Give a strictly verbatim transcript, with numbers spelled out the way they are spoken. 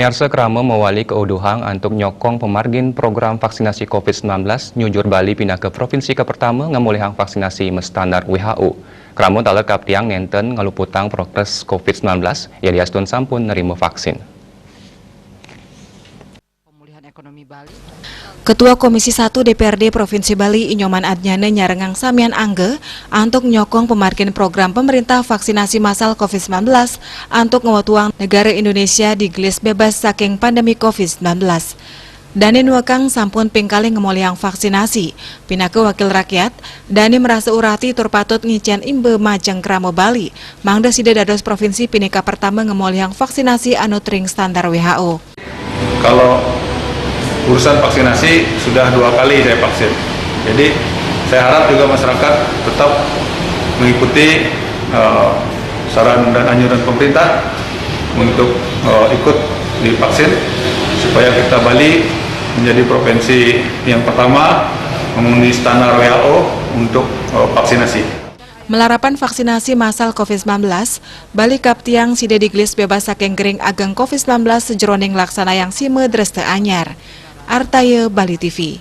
Nyarsa krama mawali kauduhang antuk nyokong pamargin program vaksinasi covid sembilan belas, nyujur Bali pinaka provinsi kapertama ngamolihang vaksinasi mastandar W H O. Krama taler kaptiang nenten ngaluputang prokes covid sembilan belas, yadiastun sampun nerima vaksin. Ketua Komisi satu D P R D Provinsi Bali, I Nyoman Adnyana, nyarengang samian angga antuk nyokong pamargin program pemerintah vaksinasi massal covid sembilan belas antuk ngwetuang negara Indonesia digelis bebas saking pandemi covid sembilan belas. Dane nuekang sampun ping kalih ngemolihang vaksinasi. Pinaka wakil rakyat, dane merasa urati tur patut ngicen imba majeng krama Bali, mangda sida dados provinsi pinaka pertama ngemolihang vaksinasi anut ring standar W H O. Kalau urusan vaksinasi, sudah dua kali saya vaksin. Jadi, saya harap juga masyarakat tetap mengikuti eh, saran dan anjuran pemerintah untuk eh, ikut divaksin, supaya kita Bali menjadi provinsi yang pertama memenuhi standar W H O untuk eh, vaksinasi. Malarapan vaksinasi massal covid sembilan belas, Bali kaptiang sida digelis bebas saking gering ageng covid sembilan belas sajeroning laksanayang sima dresta anyar. Artaya, Bali T V.